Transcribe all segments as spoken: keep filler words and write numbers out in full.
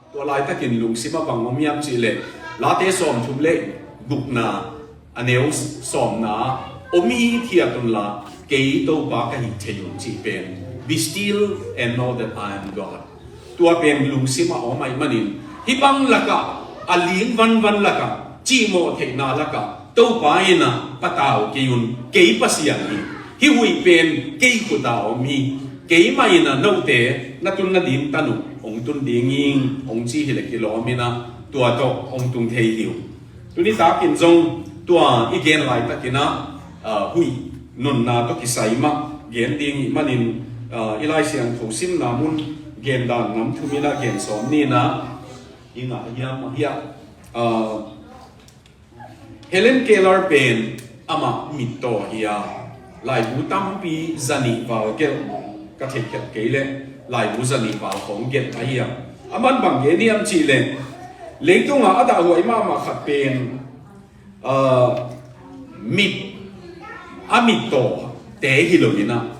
Tua laitakin lungsim ah bang om hiam cih leh, Late sawmthum le gukna, a neu sawmna ah, "Om hithiat unla, kei Topa ka hih thei un," cih pen, "Be still and know that I am God." Tua pen lungsim ah om ahih manin, hih bang lakah, a ling vanvan lakah, cihmawh theihna lakah, Topa in ah patau kei un, kei Pasian hi. Hih huih pen kei khut ah om hi. Keimah in ah note na tun nading tanu hong tun ding hi, hong ci hileh kilawm in ah tua tawh hong tung thei hi uh. Tuni takin zong tua i gen laitakin ah, ah, huih nunna tawh kisai mah gen ding ahih manin, ah, i Lai Siangtho simna mun gen dan nam thum in ah gen sawm ni in ah, i ngah hiam, mah hiam, ah, Helen Keller pen amah mittaw hi a, laibu tampi zanih val gelh, ka theihkhelh kei leh laibu zanih val khawng gelh ahi a. Aman bang gen hiam cih leh, leitungah a dahhuai mahmah khat pen, ah, mit, a mittawte hi lo in ah,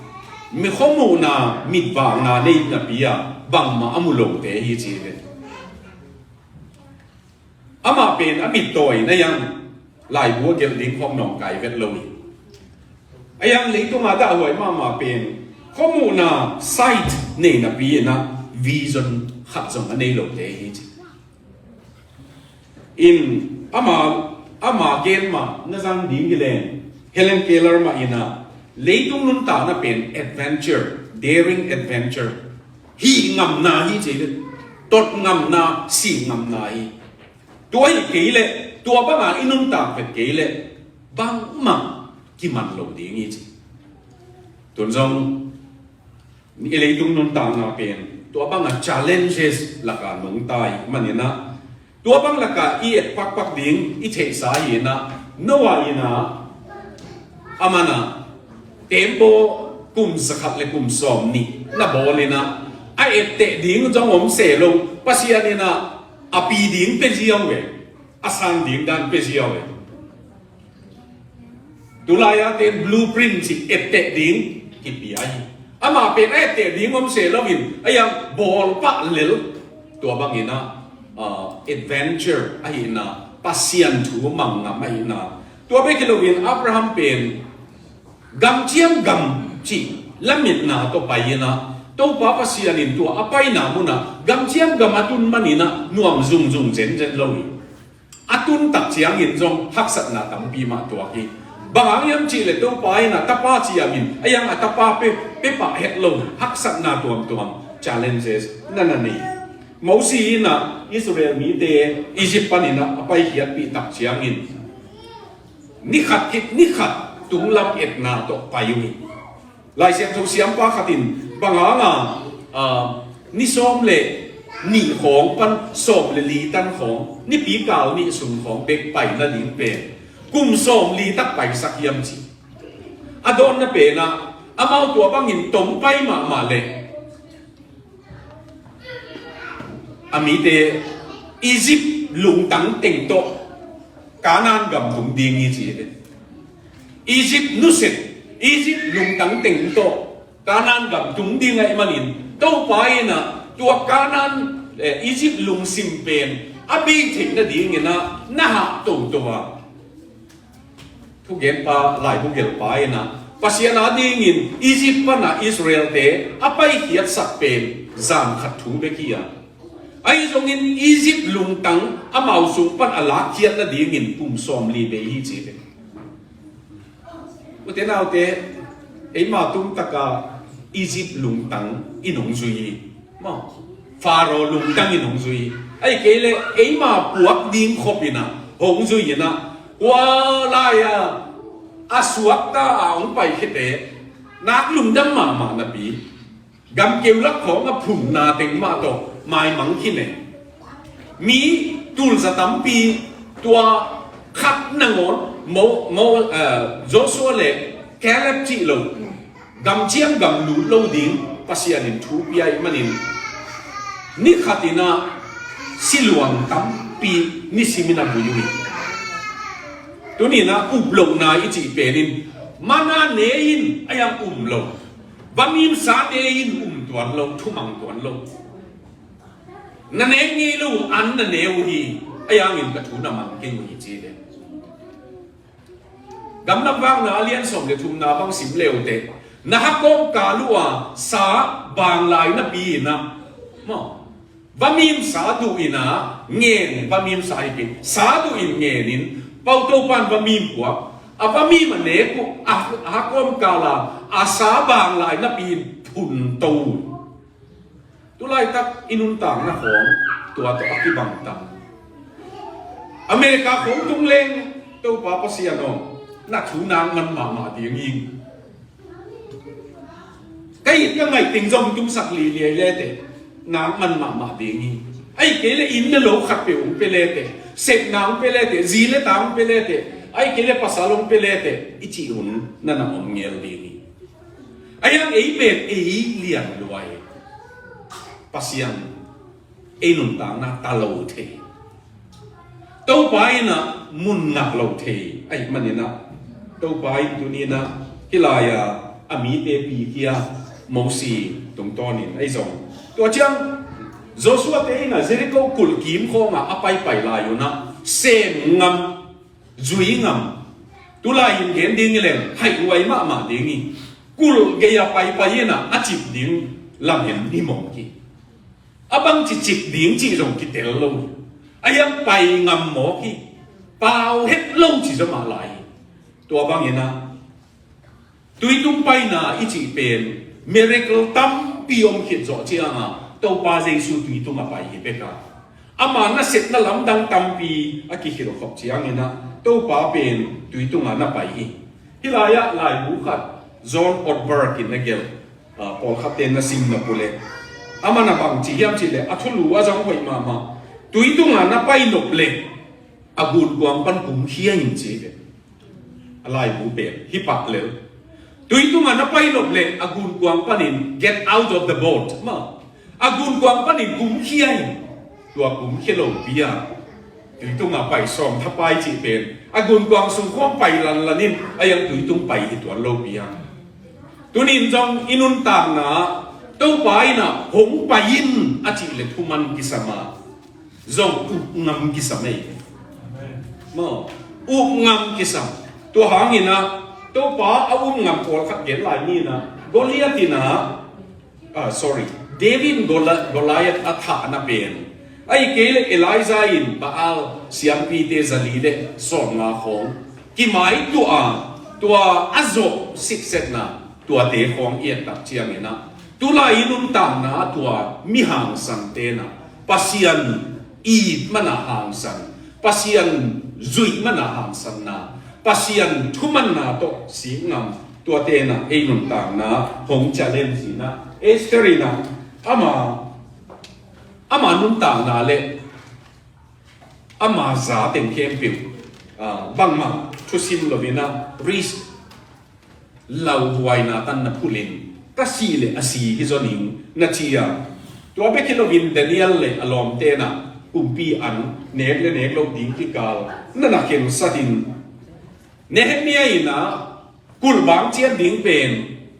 mi khuamuhna, mitvakna nei napi a, bangmah a mu lote hi ci hi ve. Amah pen a mittaw in a hiang laibu a gelh ding khawng nawngkai vet lo hi. A hiang leitung a dahhuai mahmah pen khuamuhna, sight, nei napi in ah vision khat zong a nei lote hi ci. In ama, ama gen mah na zang ding hi leh, Helen Keller mah in ah leitung nuntakna pen adventure, daring adventure, hih ngamna hi ci hi. Tot ngamna, sih ngamna hi. Tua hi kei leh, tua banga i nuntak vet kei leh, bangmah kiman lo ding hi ci. Tun zong i leitung nuntakna pen tua banga challenges laka nungta ahih manin ah, tua bang laka i et pakpak ding i theihsa hi in ah, Noah in ah, aman ah tembaw kum zakhat le kum sawmnih na bawl in ah, a etteh ding zong om se lo, Pasian in ah a pi ding pia ziau ve, a san ding dan pia ziau ve. Tulai a ten blueprint cih etteh ding kipia hi. Amah pen a etteh ding om se lo in, a hiang bawl pah lel, tua bang in ah, ah, adventure ahih in ah, Pasian thu mang ngam ahih in ah. Tua bek hi lo in Abraham pen gamciam gam cih lametna tawh pai in ah, Topa Pasian in tua a paina mun ah gamciam gam a tun man in ah nuam zungzung zenzen lo hi. A tun tak ciangin zong haksatna tampi mah tuak hi. Bang hang hiam cih leh Topa in ah tapa ciam in, a hiang a tapa pia, pia pah het lo, haksatna tuamtuam, challenges na na nei. Mosi in ah Israel mite Egypt pan in ah a paikhiatpih tak ciangin, ni khat khit ni khat tunglam etna tawh pai uh hi. Lai Siangtho siampa khat in bang hang a, ah, ni sawm le nih khawng pan sawm le li tan khawng, nipi kal nih sung khawng bek pai nading pen kum sawm li tak paisak hiam ci. A dawnna pen ah, amau tua bangin tong pai mahmah leh, a mite Egypt lungtang teng tawh Kanaan gam tung ding hi ci hi ve. Egypt nusia, Egypt lungtang teng tawh Kanaan gam tung ding ahih manin, Topa in ah tua Kanaan, eh, Egypt lungsim pen a bei theih nadingin ah na hah toto a, thugenpa, laibu gelhpa in ah Pasian a dingin Egypt pan ah Israelte a paikhiatsak pen zan khat thu bek hi a, ahi zongin Egypt lungtang amau sung pan a lakkhiat nadingin kum sawmli bei hi ci hi. Ute naute, eima tung taka Egypt lungtang in hong zui hi. Maw, Pharaoh lungtang in hong zui hi. Ahih kei leh eima puak ding khop in ah hong zui in ah, kua lai-a a suakta a hong paikhiate nak lungdam mahmah napi, gamkeu lak khawng a phunna teng mah tawh maimang khin e. Mi tulza tampi tua khat nangawn Mo, Mo, eh, Joshua le Caleb cih lo, gamciam gam lut lo ding Pasian in thu pia ahih manin, ni khat in ah siluang tampi nisim in a bui uh hi. Tuni in ah uplohna i cih pen in, mana ne in a hiang um lo, vamimsa ne in um tuan lo, thumang tuan lo. Na nek ngei lo an na ne uh hi. Ahi hangin ka thu na mang kei uh hi ci le. Gamla vakna a lian sawm le thumna bang sim le uh teh, na ha kawmkal uh a sa bang lai napi in ah, maw, vamim sa duh in ah ngen, vamim sa hi kei, sa duh in ngen in, pau Topa'n vamim kuak a, vamim a nek uh a, a ha kawmkal a a sa bang lai napi in phun to uh. Tulaitak i nuntakna khawng tua tawh a kibang tam. America khawng tung leng, Topa Pasian aw, na thu nang man mahmah ding hi. Ka it ka ngaih teng zong tungsak liliai le teh, nang man mahmah ding hi. Ahih kei leh inn le lo khat peuh hong pia le teh, sepna hong pia le teh, zi le ta hong pia le teh, ahih kei leh pasal hong pia le teh, i cih hun na na om ngel ding hi. Ahi hang ei pen ei lian lua hi. Pasian ei nuntakna ta lo thei, Topa in ah mun ngak lo thei ahih manin ah, Topa in tuni in ah hih lai-a a mite pikhia Mosi tungtawnin ahi zong, tua ciang Joshua te in ah Jericho kulh kim khawngah a paipai lai un ah sem ngam, zui ngam, tulai in gen ding hi leng haihhuai mahmah ding hi. Kulh gei-a paipai in ah a cip ding lam in hi mawk hi. A bangci cip ding cih zong kitel lo hi. Ahi hang pai ngam mawk hi. Pau het lo ci zaw mah lai hi. Tua bangin ah tuitung paina i cih pen miracle tampi om khit zawh ciangah Topa Jesu tuitung a pai hi bek a, ama nasepna lamdang tampi a kikhilh khop ciangin ah Topa pen tuitung a na pai hi. Hih lai-ah laibu khat John Ortberg in na gelh, ah, pawlkhatte na sim na puleh, aman a bang ci hiam cihleh a thulu a zang hoih mahmah. Tuitung a na pai nop leh a gunkuang pan kumkhia in ci hi. A laibu pen hi pah lel. Tuitung a na pai nop leh a gunkuang panin get out of the boat, maw, a gunkuang panin kumkhia in. Tua kumkhia lopi a tuitung a pai sawm thapai cih pen a gunkuang sung khawng pai lanlan in, ahi hang tuitung pai hi tuan lopi a. Tunin zong i nuntakna Topa in ah hong pai in a cih leh thuman kisam a, zong up ngam kisam ei. Maw, up ngam kisam. Tua hangin ah Topa a up ngam pawlkhat gen lai ni in ah, Goliath in ah, ah, sorry, David in Gola-, Goliath a thahna pen, ahih kei leh Elijah in Baal siampite zali le sawmnga khawng kimaituah a, tua a zawh sitsetna tuate khawng i et tak ciangin ah, tulai i nuntakna tua mi hangsan te in ah Pasian it man a hangsan, Pasian zuih man a hangsanna, Pasian thumanna tawh sik ngam, tuate in ah ei nuntakna hong challenge in ah, Esther in ah ama, ama nuntakna le ama za teng khempeuh, ah, bangmah thusim lo in ah risk, lauhuaina tan na phulhin, ka sih leh a si hi zaw ning na ci a. Tua bek hi loin Daniel le a lawmte in ah kumpi an nek le nek loh ding kikal na na khensat in, Nehemiah in ah kulhbang cian ding pen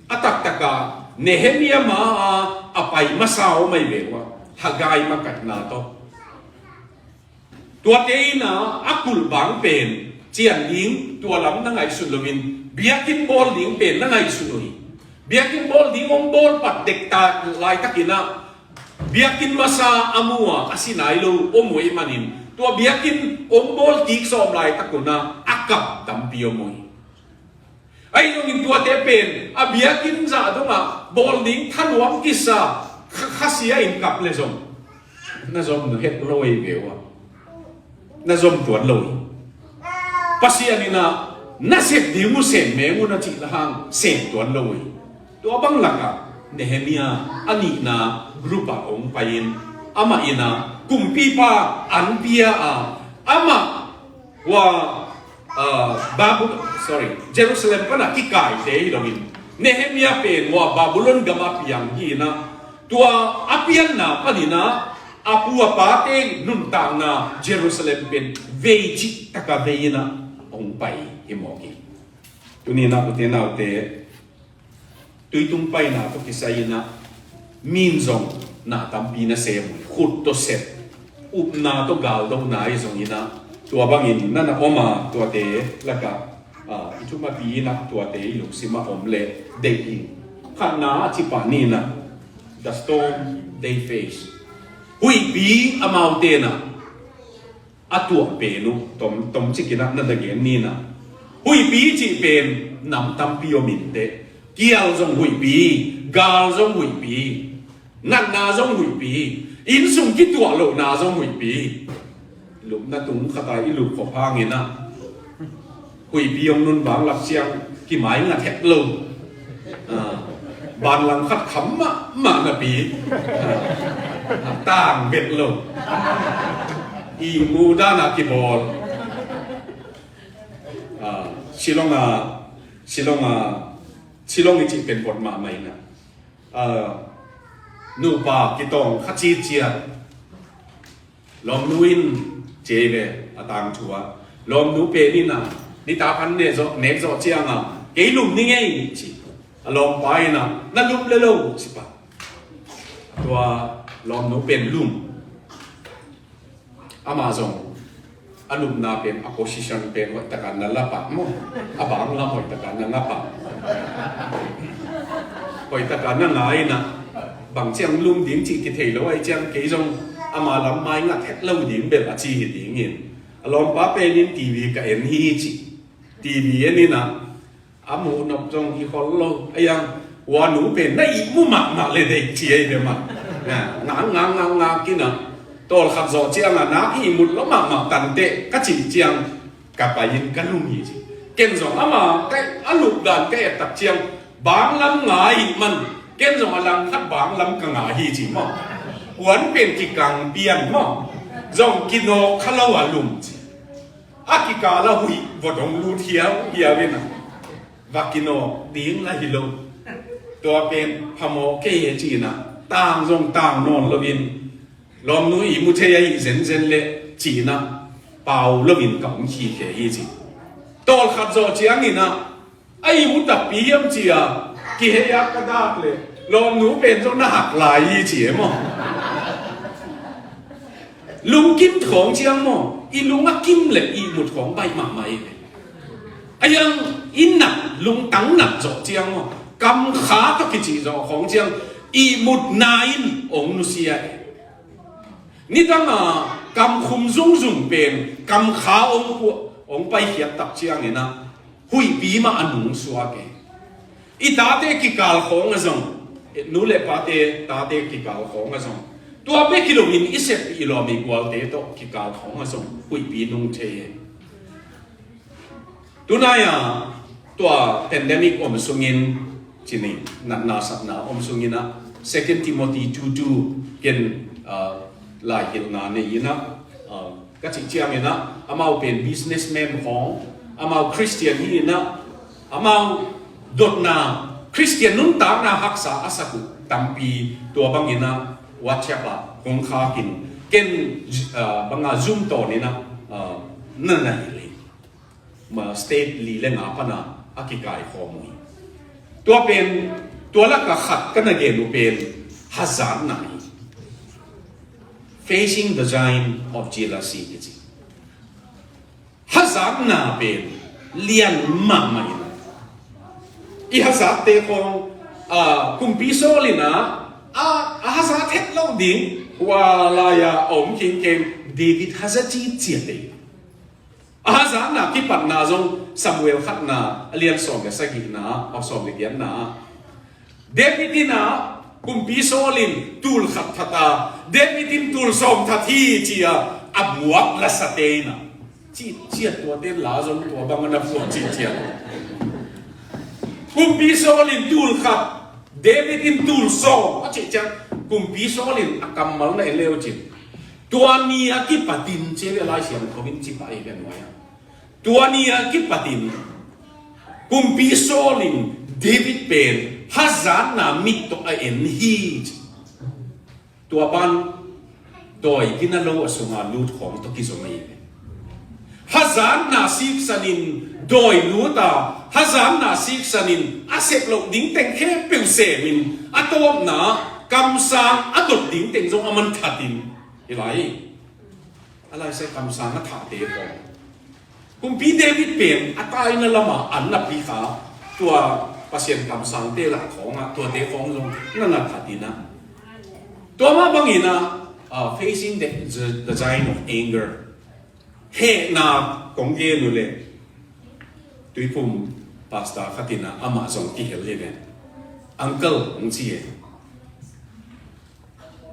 a taktak ah Nehemiah ma-a a pai masa om ahi ve ua, Haggai makaihna tawh. Tuate in ah a kulhbang pen cian ding tua lam na ngaihsun loin biakinn bawl ding pen na ngaihsun uh hi. Biakinn bawl ding hong bawl pat dektak laitakin ah biakinn masa a mu a, a si nai lo om uh ahih manin tua biakinn hong bawl kik sawm laitak un ah a kap tampi om uh hi. Ahi zongin tuate pen a biakinn zah dongah bawl ding thanuam kisa kha-, khasia in kap le zong na zom na het lo ei ve ua. Na zom tuan lo hi. Pasian in ah na sep ding uh sem meng un a cih la hang sem tuan lo hi. Tua bang lakah Nehemiah a nihna group ah hong pai in, amah in ah kumpipa an pia a, amah hua, ah, Babul-, sorry, Jerusalem pan a kikaite hi loin, Nehemiah pen hua Babylon gam a piang hi in ah, tua a pianna panin ah a pu a pate nuntakna Jerusalem pen vei cih taka vei in ah hong pai hi mawk hi. Tuni in ah ute naute, tuitung paina tawh kisai in ah min zong na tampi na sem uh hi. ut tawh sep, upna tawh galdohna i zong in ah, tua bangin na na om a, tuate lakah, ah, i thumapi in ah tuate i lungsim ah om leh deih ing. Khatna a cih pah ni in ah, the storm they face. Huihpi amaute in ah a tuah pen uh, tom, tom cik in ah na na gen ni in ah. Huihpi cih pen nam tampi om inteh. Kial zong huihpi, gal zong huihpi, natna zong huihpi, innsung kituah lohna zong huihpi. Lupna tung khat a i lup khop hangin ah, huihpi hong nun bang lak ciang kimai ngat het lo. Ah, banlang khat kham mahmah napi, ah, tang bet lo. Ihmu dan a kibawl. Ah, Shillong a, Shillong a, Shillong i cih pen bot mahmah in ah, ah, nupa kitawng kha citciat. Lawmnu in ci ei ve, a tangthu ah. Lawmnu pen in ah, nitak an nek zawh, nek zawh ciang ah, kei lum ning ei ci. A lawmpa in ah, na lum le lo ci pah. Tua lawmnu pen lum. Amah zong a lupna pen, a position pen hoih takin na la pah maw. A bang lam hoih takin na nga pah. Hoih takin na nga in ah, bang ciang lum ding cih kithei lo ahih ciang kei zong ama lam mai ngat het lo ding bel a ci hi dingin. A lawmpa pen in TV ka en hi ci. TV en in ah, a muh nop zong hi khol lo. A yang, ua nu pen na ihmu mahmah le deih ci ei ve mah. Nga, nga, nga, nga, nga kin ah. Tawlkhat zawh ciang ah, nak ihmut lo mahmah tanteh ka cih ciang, ka pai in ka lum hi ci. Ken zong ama ka, a lupdan ka et tak ciang, bang lam nga ahih man, ken zong a langkhat bang lam ka nga hi ci maw. Kuan pen kikang pian maw. Zong kinawk kha lo a lum ci. A kikal a huih vot hong lut hiauhiau in ah, va kinawk ding la hi lo. Tua pen phamawh kei hi ci in ah, tang zong tang nawn loin, lawmnu ihmu thei ahih zenzen leh ci in ah, pau loin ka om khikhe hi ci. Tawlkhat zawh ciangin ah, a ihmu takpi hiam ci a, kihei a ka dak leh, lawmnu pen zong na hak lai hi ci e maw. Lungkim khawng ciang maw, i lung a kim leh ihmut khawng baih mahmah hi ve. A yang, i nak, lungtang nak zawh ciang maw, kamkha tawh kicih zawh khawng ciang, ihmutna in hong nusia hi. Nidang a kamkhum zungzung pen kamkha hong, hong paikhiat tak ciangin ah, huihpi mah a nungsuak hi. I tate kikal khawng ah zong, nu le pate tate kikal khawng ah zong, tua bek hi loin i sep i lawm i gualte tawh kikal khawng ah zong huihpi nung thei hi. Tunai a tua pandemic om sungin, cih ni, natna satna om sungin ah, Second Timothy two two ken, ah, laihilhna nei in ah, ah, ka cih ciangin ah, amau pen businessman khawng, amau Christian hi in ah, amau dotna, Christian nuntakna haksa a sak uh tampi, tua bangin ah WhatsApp ah hong khak in, ken, ah, bang a Zoom tawn in ah, ah, na na hilh hi. Ma state li le nga pan a a kikaikhawm uh hi. Tua pen, tua lak a khat ka na gen uh pen hazatna hi. Facing the giant of jealousy kici. Hazatna pen lian mahmah in, i hazatte khawng, a, kumpi Saul in ah, a, a hazat het lo ding, hua lai a om khingkheng, David hazat citciat ei. A hazatna kipatna zong Samuel khatna a lian sawm le sagihna, aw, sawm le giatna. David in ah, kumpi Saul in tul khat that a, David in tul sawm that hi ci a, a buak lasate in ah, ci, ciat tuate la zong tua bang a na puak ci ciat. Kumpi Saul in tul khat, David in tul sawm a cih ciang, kumpi Saul in a kammal na en le uh cin. Tua ni a kipatin ci ve, Lai Siangtho in ci pah hi ve nuai a. Tua ni a kipatin kumpi Saul in David pen hazatna mit tawh a en hi ci. Tua pan dawi gina lo a sunga lut khawng tawh kizom ahi ve. Hazatna siksanin dawi lut a, hazatna siksanin a sep loh ding teng khempeuh semin, a tawpna kamsang a dot ding teng zong a man thatin, Hi lai, a lai sai kamsang a thahte khawng. Kumpi David pen a taina lamah an na pi kha, tua Pasian kamsangte lah khawngah tuate khawng zong na na that inah. Tua mah banginah, uh, facing the, the, the giant of anger. Hehna kong gen uh le, Tuiphum pastor khatinah amah zong kihel hi ven. Uncle, hong ci e.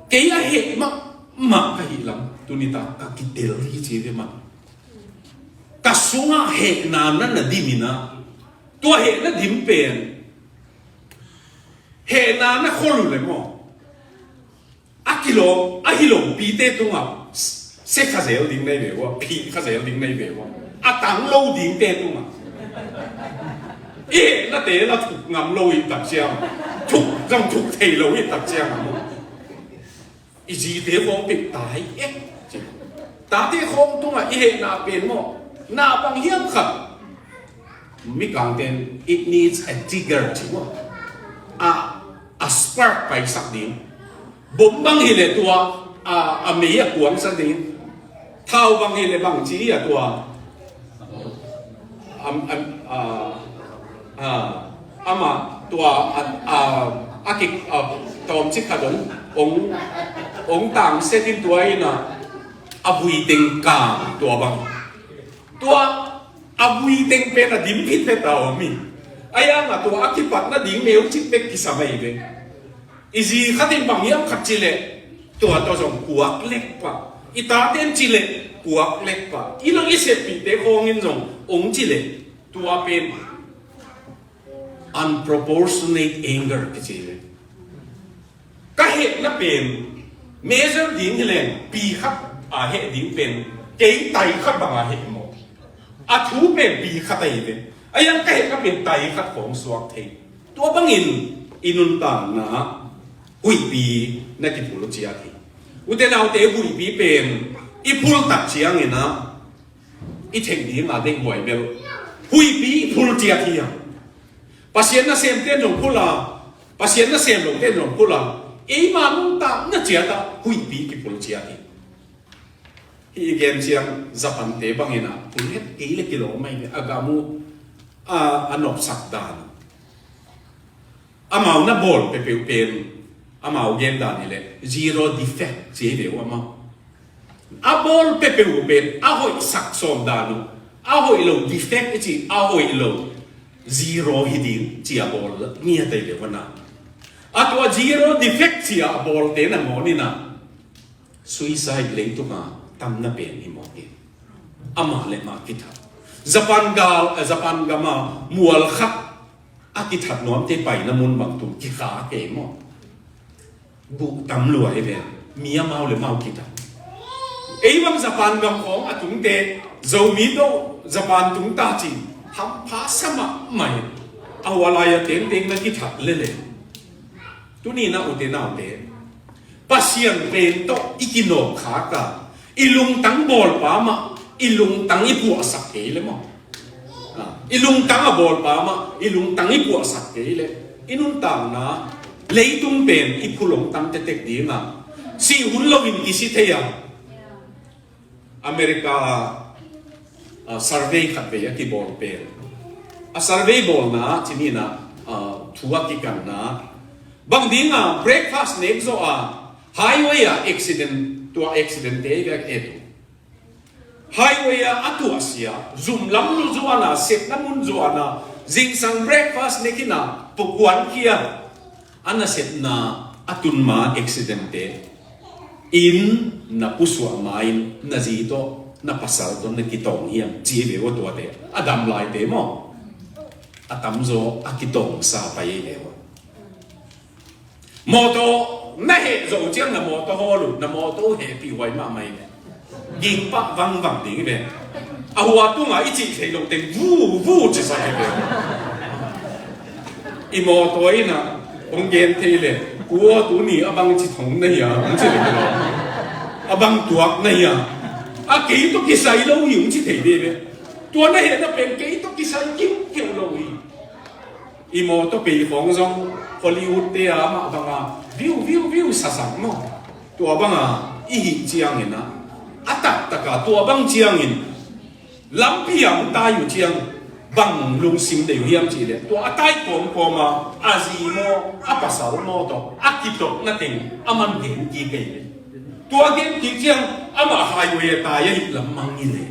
Kei a heh mahmah ka hih lam, tuni ta ka kitel hi ci ve mah. Ka sungah hehna na na dim inah, tua hehna dim pen, hehna na khol uh le maw, a kilawm, a hi lopite tungah se kha zel ding na hi ve ua, phih kha zel ding na hi ve ua, a tang lo dingte tungah. I hehnate la thuk ngam lo i tak ciang, thuk zong thuk thei lo i tak ciang a maw. I zite khawng pek tai e. Tate khawng tungah i hehna pen maw, na bang hiam khat. Mikangten, it needs a trigger ci maw. A, a spark paisak ding. Bom bang hileh tua, a, a mei a kuangsak ding. Thau bang hileh bang ci hi a tua. Am, am, a, a, amah tua, a, a, a kik, a, tawmcik khat ong, ong, ong tang setin tua inah, a vui teng kang tua bang. Tua a vui teng pen a dim khit phet a om hi. A iangah tua a kipatna ding neucik bek kisam ahi ve. I zi khatin bang hiam khat cileh, tua tawh zong kuak lekpah. I taten cileh kuak lekpah. I lo i seppihte khawngin zong ong cileh, tua pen unproportionate anger kici hi. Ka hehna pen measure ding hileng pi khat a heh ding pen kei tai khat bang a heh maw. A thu pen pi khat ahi ve. A iang ka hehna pen tai khat khawng suak thei. Tua bangin i nuntakna huihpi na kiphul ciat hi. Ute naute, huihpi pen i phul tak cianginah i theih ding a deihhuai bel huihpi i phul ciat hi a. Pasian nasemte in zong phul a, Pasian nasem lote in zong phul a, eima nuntakna ciatah huihpi kiphul ciat hi. Hih i gen ciang Japan-te banginah phul het kei le kilawm ahi ve, a gam uh, a, a nopsak dan. Amau na bawl peuhpeuh pen, amau gen dan hileh zero defect ci hi ve uh amau. A bawl peuhpeuh uh pen a hoihsak sawm dan uh, a hoih lo defect i ci, a hoih lo zero hi ding ci a bawl ngiat ahi ve uh a na. A tua zero defect ci a bawlte nangawn inah suicide leitunga tamna pen hi mawk hi. Amah le mah kithat. Japan gal, eh, Japan gama mual khat a kithat nuamte paina mun bang tung kikha kei maw. Buh tam lua hi ve. Mi amau le mau kithat. Ei bang Japan gam khawng a tungte, Zomi tawh Japan tung ta cin hampha sa mahmah hi. A hua lai a tengteng na kithat lele. Tuni na ute naute, Pasian pen tawh i kinawk khak a, i lungtang bawlpa mah i lungtang i puahsak kei le maw. A, i lungtang a bawlpa mah i lungtang i puahsak kei le, i nuntakna leitung pen i phul ong tam tektek ding a, sih hun loin i si thei a. America, ah, survey khat vei a kibawl pen. A survey bawlna, cininah, ah, thu a kikanna. Bang dinga breakfast nek zawh a highway a accident, tua accident te i vek et uh. Highway a a tuahsia, zum lam zuana, sepna mun zuana, zingsang breakfast nek ina, pukuan kia. A nasepna a tun ma accident te in na pusuah ma-in na zi tawh na pasal tawh na kitawng hiam ci ve aw tuate a dam laite maw? A tamzaw a kitawngsa pai ei ve aw. Mawtaw na heh zawh ciang na mawtaw hawl uh, na mawtaw uh hehpih huai mahmah ei ve. Ging pah vangvang ding hi ve. A hua tungah i cih theih loh teng vu vu cisak hi ve. I mawtaw inah hong gen thei le, ua tuni a bang ci thong na hia hong ci le, a bang tuak na hia, a kei tawh kisai lo hi hong ci thei ve ve. Tua na hehna pen kei tawh kisai kiukiu lo hi. I mawtaw pei khawng zong Hollywood te a mah banga viu viu viu sasak maw? Tua banga i hih ciangin ah, a taktak a tua bang ciangin lampi a hong tai uh ciang bang lungsim nei uh hiam cih leh, tua a tai kawmkawm a, a zi maw, a pasal maw tawh a kitotna teng aman gen kik hi leh, tua gen kik ciang amah highway a tai ahih lam mang hi leh,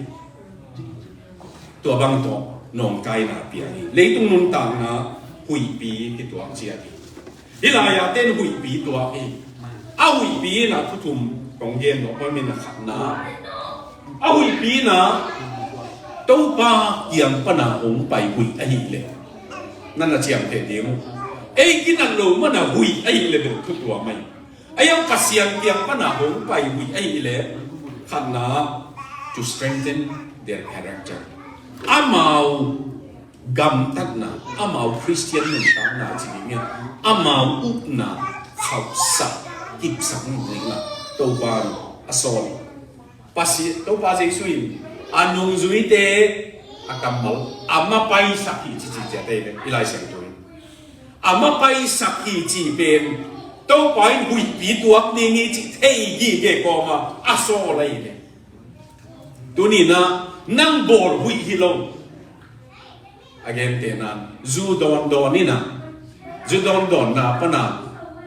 tua bang tawh nawngkaina piang hi. Leitung nuntakna huihpi kituak ciat hi. Hih lai-ah ten huihpi tuak hi. A huihpi in ah thu thum kong gen nuam, a khatna, a huihpi in ah Topa kiang pan a hong pai huih ahih leh, na na ciamteh ding uh. Ei kinat lo man a huih ahih leh bel thu tuam hi. A hiang Pasian kiang pan a hong pai huih ahih leh, khatna, to strengthen their character. Amau gamtatna, amau Khristian nuntakna ci ding in, amau upna khauhsak, kipsak ding in ah Topa in a sawl hi. Pasi-, Topa Jesu in a nungzuite a kammal a mapaisak hi ci, ci ciat hi leh, i Lai Siangtho in a mapaisak hi ci pen, Topa in huihpi tuak ding hi cih thei gige kawm a a sawl hi leh, tuni in ah nang bawl huih hi lo. A gentehna, zu dawndawn in ah, zu dawndawnna pan a,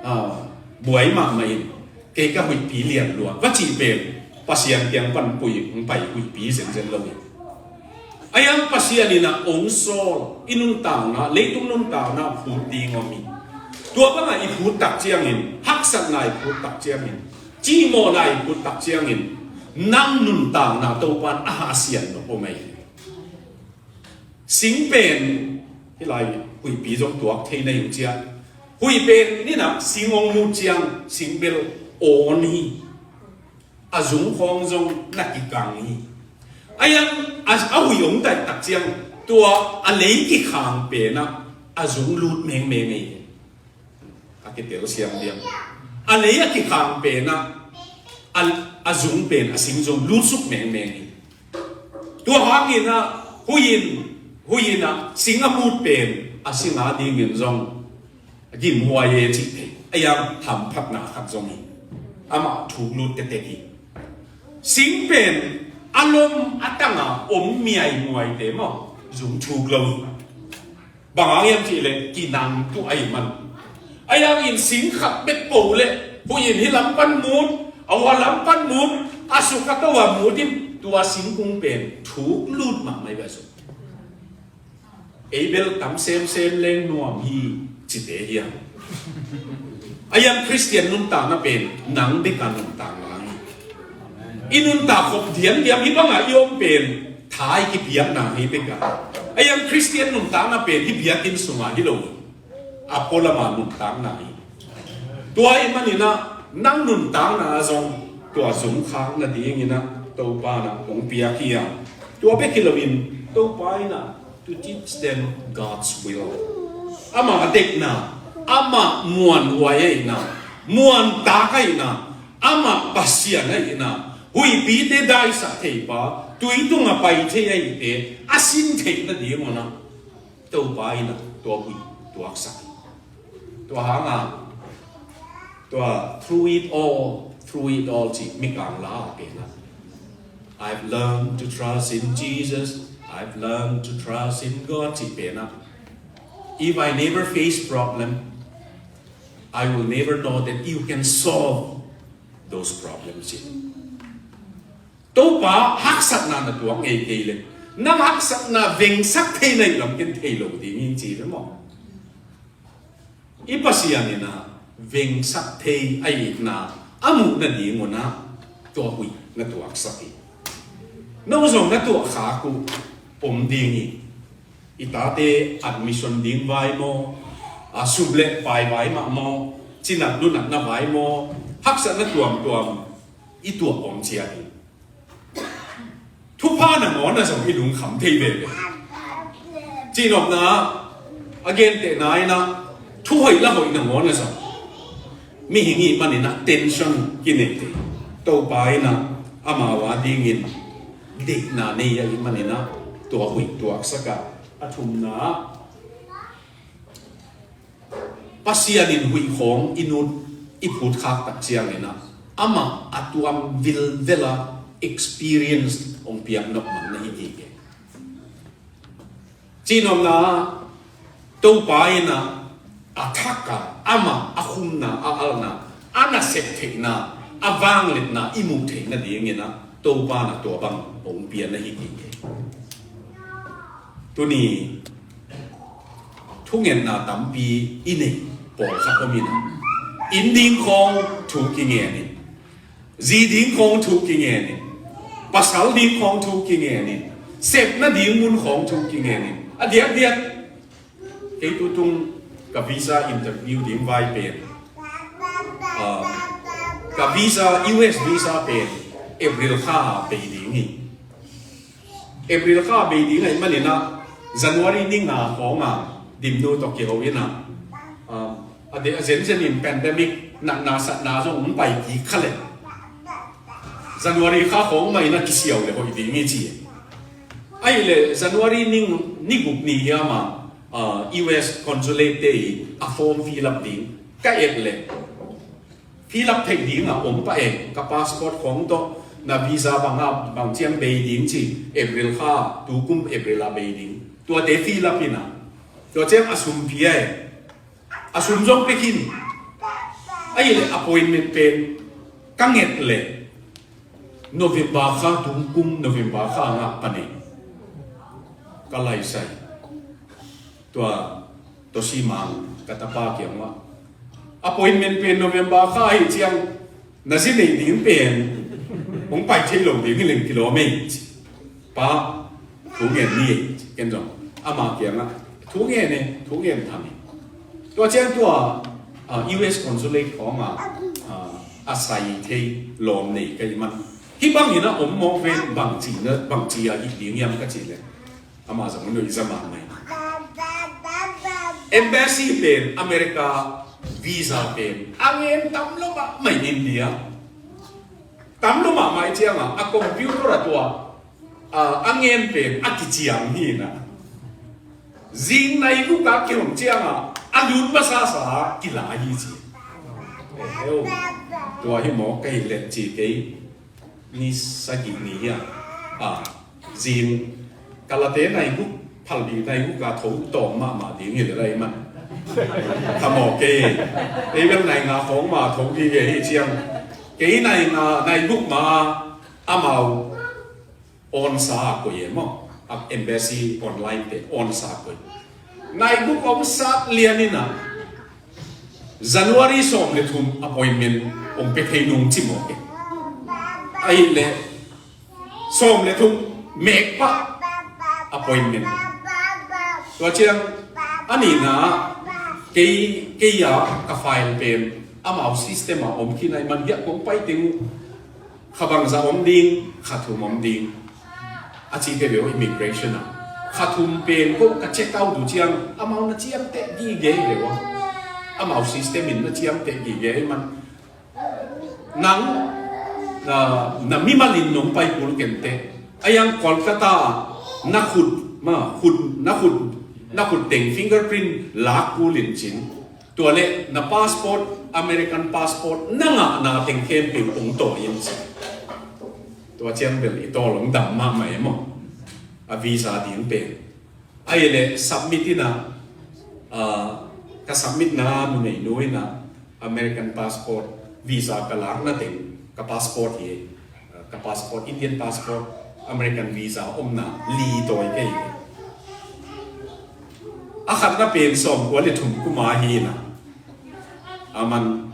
ah, buai mahmah in, kei ka huihpi lian lua, va cih pen Pasian kiang pan pai, pai huihpi zenzen lo hi. A hiang Pasian in ah hong sawl, i nuntakna, leitung nuntakna phut ding om hi. Tua bang a i phut tak ciangin, haksatna i phut tak ciangin, cimawhna i phut tak ciangin, nang nuntakna Topa in a hahsiat nop om hi. Sing pen, hih lai huihpi zong tuak thei na hi uh ciang, huih pen in ah sing hong mut ciang sing bel awn hi. A zung khawng zong na kikang hi. A hiang a, a huih hong daih tak ciang tua a lei kikhang pen ah a zung lut mengmeng hi. A kitel siam diam. A lei a kikhang pen ah a, a zung pen a sing zong lutsuk mengmeng hi. Tua hangin ah huih in, huih in ah sing a mut pen a sing a dingin zong a gimhuai e cih thei. A hiang hamphatna khat zong hi. Amah thuk lut tektek hi. Sing pen a lom a tang a om miaimuaite maw, zung thuk lo hi. Bang hang hiam cih leh kinang tuh ahih man. A hiang in sing khat bek po leh huih in hih lam pan mut, a hua lam pan mut, a suk a to a mut in tua singkung pen thuk lut mahmah hi beh a suk. Ei bel tam semsem leng nuam hi cite hiam? A hiang Khristian nuntakna pen nang bek a nuntakna hi. I nuntak khop diamdiam hih bang a i om pen tha i kipiakna hi bek a. A hiang Khristian nuntakna pen hih biakinn sung a hi lo hi. A pualam a nuntakna hi. Tua ahih manin ah nang nuntakna ah zong tua zung khak nadingin ah Topa in ah hong piak hi a. Tua bek hi loin Topa in ah to teach them God's will. Amah deihna, amah muanhuai ahihna, muantak ahihna, amah Pasian ahihna, huihpite daisak theipa, tui tungah pai thei ahihte a sin theih nadingun ah Topa in ah tua huih tuaksak hi. Tua hang a, tua through it all, through it all cih Mikang la a pen ah, I've learned to trust in Jesus. I've learned to trust in God cih pen ah, if I never face problem, I will never know that you can solve those problems. Topa haksatna na tuak ngei kei leh nang haksatna vengsak thei na hih lam ken thei lo ding hi ci ve maw? I Pasian in ah vengsak thei ahihna a muh nadingun ah tua huih na tuaksak hi. No zong na tuahkhak uh om ding hi. I tate admission ding vai maw, a sum le pai vai mah maw, cinat lunatna vai maw, haksatna tuamtuam i tuah om ciat hi. Thupha nangawn ah zong i lungkham thei veve. Cihnopna, a gentehna in ah thuhoih la hoih nangawn ah zong mihing i hih manin ah tension kinei thei. Topa in ah amau a dingin deihna nei ahih manin ah tua huih tuaksak a. A thumna ah Pasian in huih khawng i nut i phutkhak tak ciangin ah amah a tuam vilvela experience hong piak nop man na hi kei. Cihnopna, Topa in a, a thak a, amah a khumna, a alna, a nasep theihna, a vangliatna i muh theihna dingin a, Topa in a tua bang hong pia na hi kei. Tuni thungetna tampi i nei pawlkhat om in a, inn ding khawng thu kingen in, zi ding khawng thu kingen in, pasal ding khawng thu kingen in, sepna ding mun khawng thu kingen in, a diakdiak kei tutung ka visa interview ding vai pen, ah, ka visa, U S visa pen April kha bei ding hi. April kha bei ding ahih manin a, January ni nga khawng a Dimnu tawh kiho in a, ah, a de, a zenzen in pandemic natna satna zong hong pai kik kha leh, January kha khawng mah in a kisiau leh hoih ding hi ci. Ahih leh January ni, ni guk ni hiam a, ah, U S consulate te in a form fill up ding ka et leh, fill up theih ding a om pah e, ka passport khawng tawh na visa bang a bang ciang bei ding ci, April kha, tukum April a bei ding. Tuate fill up in a, tua ciang a sum pia e, a sum zong pia khin. Ahih leh appointment pen ka nget leh November kha, tukum November kha ngah pan e, ka laisai. Tua Toshi Mang, ka tapa kiang mah, appointment pen November kha ahih ciang na zi neih ding pen hong pai thei lo ding hi leng kilawm ei. Pa, thu ngen ni ei. Ken zong ama kiangah thu ngen e, thu ngen tham e. Tua ciang tua, ah, U S consulate khawng a, ah, a sai thei lawm nei ka hih man. Hih bangin a om mawk ven, bangci na, bangci a hih ding hiam ka cih leh, amah zong a nuihza mahmah. Embassy pen, America visa pen a ngen tam lo mahmah in India. Tam lo mahmah ahih ciangah a computer a tua, ah, a ngen pen a kiciam hi in a, zing nai guk a kihong ciangah a lut masasa a kila hi ci. Eh, eh, oh. Tua hi mawk ka hih leh ci kei. Ni sagih ni hiam, ah, zing kalate nai guk, phalbi nai guk a tho tawm mahmah ding hi leh lai man. Tha mawk kei. Kei bel nai nga khawng mah tho gige hi ciang, kei nai nga, nai guk mah amau awnsa a koih e maw. A embassy online te awnsa a koih. Nai guk hong sat lian in a, January sawm le thum appointment hong pia thei nung ci mawk e. Ahih leh sawm le thum mek pah appointment. Tua ciang a nihna ah kei, kei a ka file pen amau system a om khin ahih man hiah kong pai teng uh kha bangzah om ding, kha thum om ding a cite ve uh immigration ah. Kha thum pen ko ka check out uh ciang amau na ciamteh gige ve uh a. Amau system in na ciamteh gige ahih man nang na, na mimal in nong pai kul kenteh. A yang Kolkata ah na khut, ma, khut, na khut, na khut teng fingerprint lak kul in cin. Tua leh na passport, American passport na ngahna teng khempeuh hong tawi in ci. Tua ciang bel i tawl hong dam mahmah e maw. A visa ding pen. Ahih leh submit in a, ah, ka submit na numeinu in a American passport visa ka lakna teng ka passport hi. Ka passport, Indian passport, American visa omna li tawi kei. A khatna pen sawmkua le thum kum a hi in a. Aman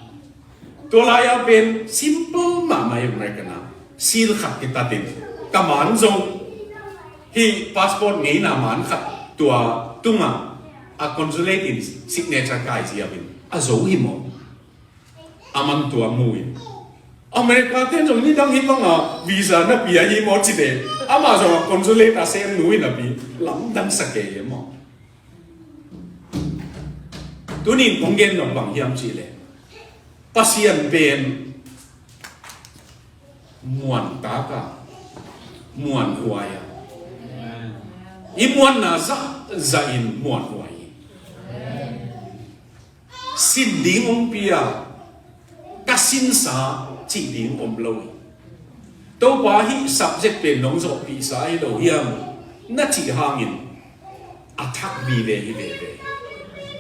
tua lai-a pen simple mahmah hi American a. Seal khat kitatin ka man zong hi passport ngeina man khat tua tungah a consulate in signature kai ziau in a zo hi maw. Aman tua mu in America ten zong nidang hih banga visa na pia hi maw ci leh amah zong a consulate a sem nu in a pi lamdang sa kei e maw. Tunin kong gen nop bang hiam cih leh Pasian pen muan taka muan huai a i muanna zahzah in muan huai hi. Sin ding hong pia, ka sinsa cih ding om lo hi. Topa hih subject pen nong zawhpihsa hi lo hiam na cih hangin a thak vive hi veve.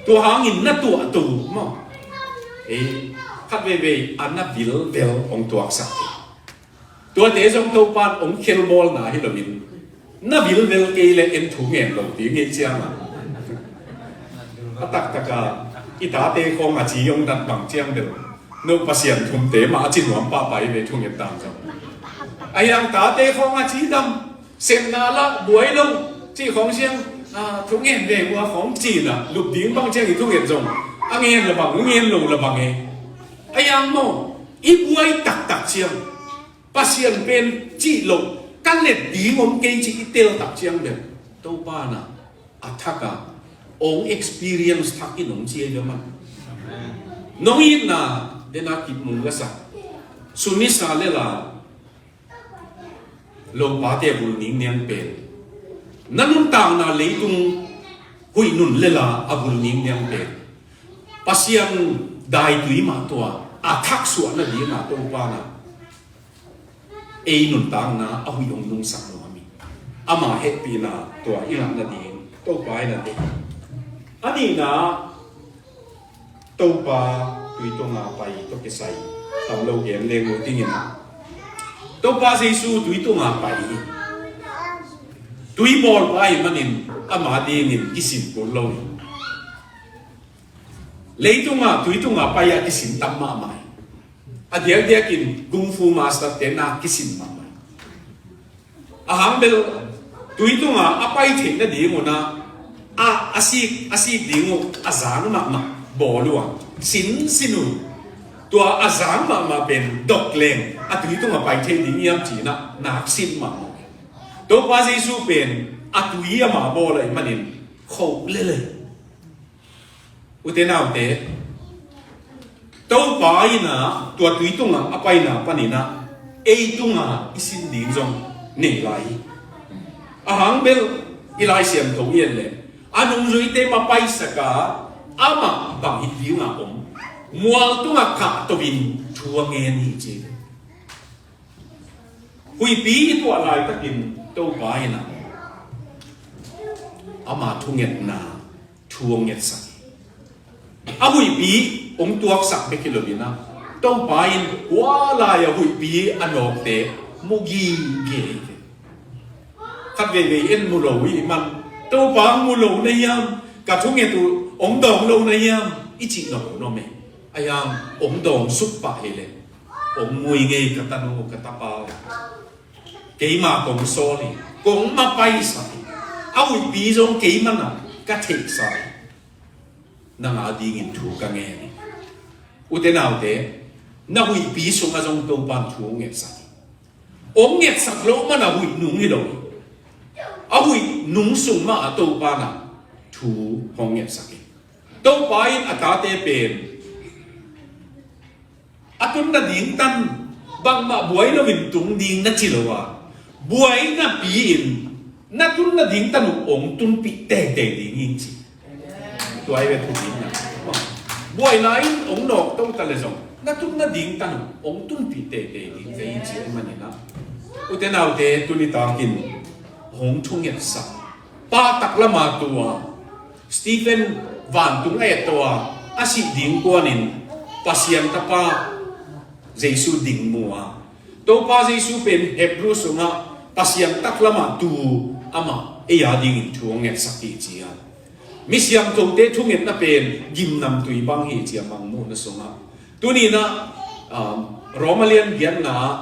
Tua hangin na tuahto maw? Ei, khat veivei a na vilvel hong tuaksak hi. Tuate zong Topan hong khelbawlna hi loin na vilvel kei le en thu ngen lo ding hi cianga. A taktaka i tate khawng a ci hong dat bang ciang bel no Pasian thumte mah a ci nuam pahpah hi ve thunget dan zong. A hiang tate khawng a ci dam sepna la buai lo cih khawng ciang, a, thungen ve ua khawng cina lup ding bang ciang i thungen zong a ngen la bang, ngen lo la bang e. A hiang maw, i buai taktak ciang Pasian pen cih lo ka let ding om kei cih i tel tak ciang bel Topa na a thaka ong experience thak in ong cia i man. Nong itna dena kip mung ka sa sunisa lela lopate a bul ningniang pen na nuntakna leitung huih nun lela a bul ningniang pen Pasian daitui mah tua a thaksuah nadingna Topa na ei nuntakna a huih hong nungsak nuam hi. Ama hehpihna tua i ngah nading Topa in a deih. A nihna Topa tui tunga pai tawh kisai tam lo gen leng uh dingin a Topa Jesu tui tunga pai hi. Tui bawlpa ahih manin ama dingin kisin kul lo hi. Leitunga tui tunga pai a kisin tam mahmah hi. A diakdiakin kung fu master te na kisin mahmah hi. A hang bel tui tunga a pai theih nading un a a sik a sik ding uh a zang mahmah bawl uh a sinsin uh. Tua a zang mahmah pen dok leng a tui tunga pai thei ding hiam ci-in a nak sin mahmah. Topa Jesu pen a tui ama bawl ahih manin khoh lel hi. Ute naute, Topa in a tua tui tunga a paina panin a ei tunga i sin ding zong nei lai hi. A hang bel i Lai Siangtho i et leh a nungzuite mapaisak a amah bang hi dinga om mual tunga kahto in thu a ngen hi ci. Huihpi i tuah laitakin Topa in a ama thungetna thu hong ngetsak hi. A huihpi hong tuaksak bek hi lo in a Topa in hua lai a huihpi a nawkte mu gige hi ve. Khat veivei en mu lo hi man Topa hong mu lo na hiam, ka thunget uh hong dawng lo na hiam i cih lo hong om e. A hiang hong dawng suk pah hi leh hong mu hi ngei ka tanu ka tapa. Keima kong sawl hi, kong mapaisak hi. A huihpi zong keima na ka theihsa hi. Nang a dingin thu ka ngen hi. Ute naute, na huihpi sungah zong Topan thu hong ngetsak hi. Hong ngetsak loh man a huih nung hi lo hi. A huih nung sung mah a Topan a thu hong ngetsak hi. Topa in a tate pen a tun nading tan bangmah buai loin tung ding na ci lo a, buai napi-in na tun nading tan uh hong tunpih teitei ding hi ci. Tua hi ve thu ding na. Buaina in hong nawk to ta le zong na tun nading tan uh hong tunpih teitei ding kei hi ci ahih manin a, ute naute, tuni takin hong thungetsak pa taklam a tua Stephen vantung a et to a, a sih ding kuanin Pasian tapa Jesu ding mu a, Topa Jesu pen Hebrew sungah Pasian taklam a tu amah ei a dingin thu hong ngetsak hi ci a. Mi siangthote thungetna pen gimnamtui bang hi ci a, Mangmuhna sungah. Tuni in a, um, Roma lian giatna ah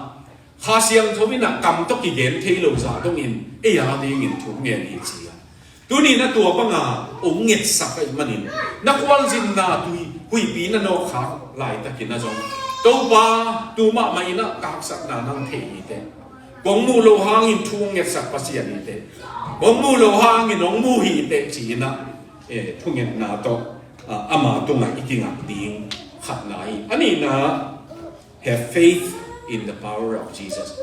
Kha Siangtho in a kam tawh kigen thei lo zah dongin ei a dingin thu ngen hi ci a. Tuni in a tua banga hong ngetsak ahih manin na khualzinna tui huihpi na nawk khak laitakin a zong Topa tu mahmah in a ka haksatna nang thei hi teh. Kong muh loh hangin thu hong ngetsak Pasian hi teh. Kong muh loh hangin hong mu hi teh ci-in a, eh, thungetna tawh, ah, ama tungah i kingak ding khatna hi. A nihna, have faith in the power of Jesus.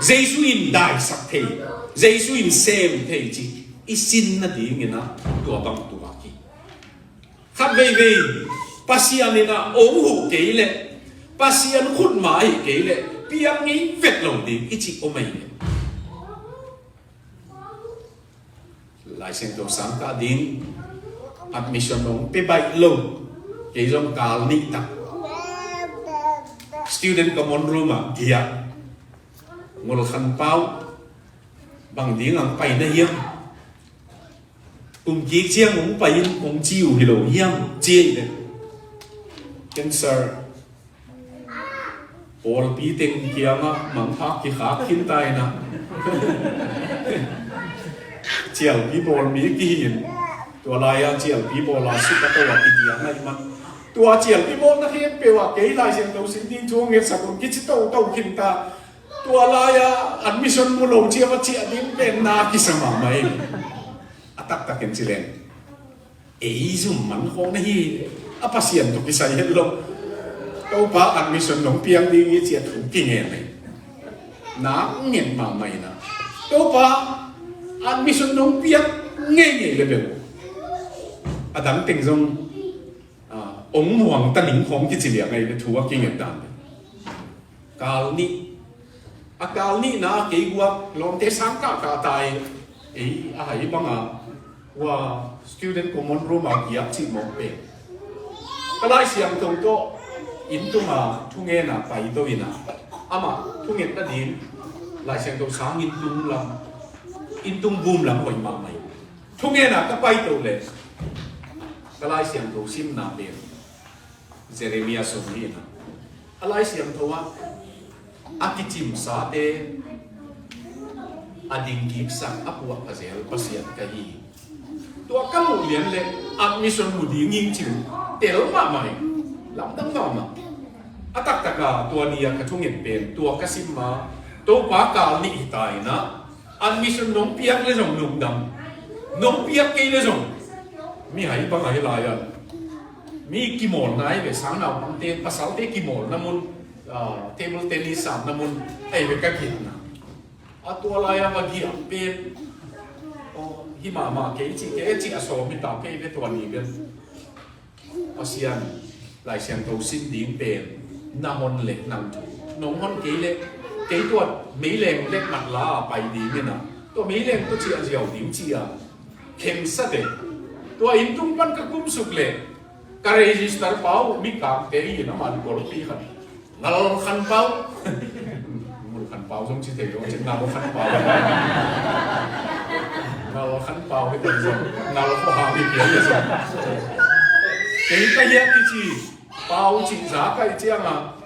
Jesu in daisak thei, Jesu in sem thei cih i sin nadingin a tua bang tuak hi. Khat veivei Pasian in a hong huh kei leh Pasian khutma ahi kei leh piang ngei vet lo ding i cih om ahi. Lai Siangtho sang kah ding, admission hong pia baih lo, kei zong kal nih tak student common room ah giak. Ngol Khan Pau, bang ding ang pai na hiam? Kum kik ciang hong pai in hong ci uh hi lo hiam? Ci ei le, cancer pawlpi teng kiangah mangthak kikhak khin ta in ah, cialpi bawl mi kihi in. Tua lai-ah cialpi bawl a suk a to a kitiang ahi man. Tua cialpi bawlna khempeuh ah kei Lai Siangtho sim ding thu hong ngetsak un kici toto khin ta. Tua lai-ah admission mu lo ciang a ciah ding pen na kisa mahmah hi. A taktakin ci leng, ei zum man khawng na hi, a Pasian tawh kisai het lo. Topa admission nong piak ding hi ci a thu kingen hi. Nak ngen mahmah in ah, Topa admission nong piak ngeingei le bel, a dang teng zong, ah, ong muang ta ning khawng kici liang ahi le thu a kingen dan. Kal nih. A kal nihna ah kei guak lawmte sang kahkah ta ei. Ei a hai banga hua student common room a giak cih mawk pen, ka Lai Siangtho tawh inn tunga thungena paito in ah, amah thungetna ding Lai Siangtho sang inn tung lam, inn tung bum lam hoih mahmah hi. Thungena ka paito le ka Lai Siangtho simna pen Jeremiah sung hi in ah, a Lai Siangtho ah a kicimsate a dingkiksak a puahpha zel Pasian ka hi. Tua ka muh lian le admission mu ding hi cih tel mahmah hi. Lamdang mahmah. A taktaka tua ni-a ka thunget pen tua ka sim ma, Topa kal nih hi ta in ah, admission nong piak le zong lungdam, nong piak kei le zong mi hai bang ahi lai-ah mi kimawlna ahi ve, sang naupangte, pasalte kimawlna mun, ah, table tennis samna mun ahi ve ka gitna. A tua lai-ah ka giak pen, oh, hi mahmah kei cih kei a cih a sawm hi ta kei ve tua ni pen. Pasian Lai Siangtho sim ding pen na hon le nang thu nong hon kei le, kei tua meileng le ngat la a pai ding in ah, tua meileng tua ciah ziau ding ci a khengsa te. Tua inn tung pan ka kumsuk le ka register pau mi kangte in a man golpi khat. Ngal Khan Pau. Ngul Khan Pau zong ci thei lo, ci Ngal Khan Pau. Ngal Khan Pau hi kei zong. Ngal Kho Hang hi kei zong. Kei ka hiat kici, Pau ci za ka hi ciangah,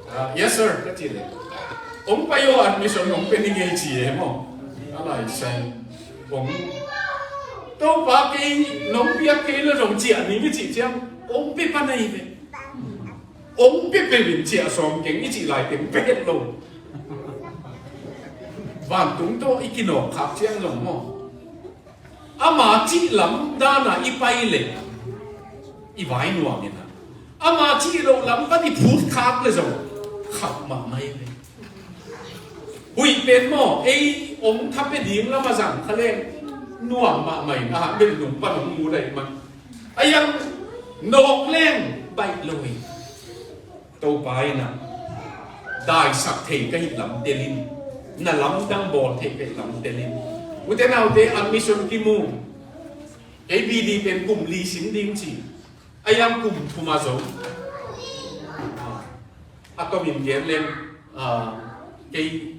ah, "Yes, sir," ka ci le. "Ong pai o, admission ong pe ning ei," ci e maw. A lai sai. Ong. Topa kei nong piak kei le zong ciah ning i cih ciang, ong pe pan ahi ve. Ong pe pe vin ciah sawm keng i cih lai teng pe het lo. Vantung tawh i kinawk khak ciang zong maw, ama cih lam dana i pai le i vai nuam in ah, ama cih loh lam pan i phut khak le zong khauh mahmah hi ve. Huih pen maw, ei ong tha pe ding lam a zang kha leng nuam mahmah in ah, bel nung pan ong mu daih man. A yang nawk leng baih lo hi. Topa in ah daisak thei ka hih lam tel in, na lamdang bawl thei ka hih lam tel in. Ute naute, admission kimu. Kei B D pen kum li sim ding ci. A yang kum thum a zo. A tomin gen leng, ah, kei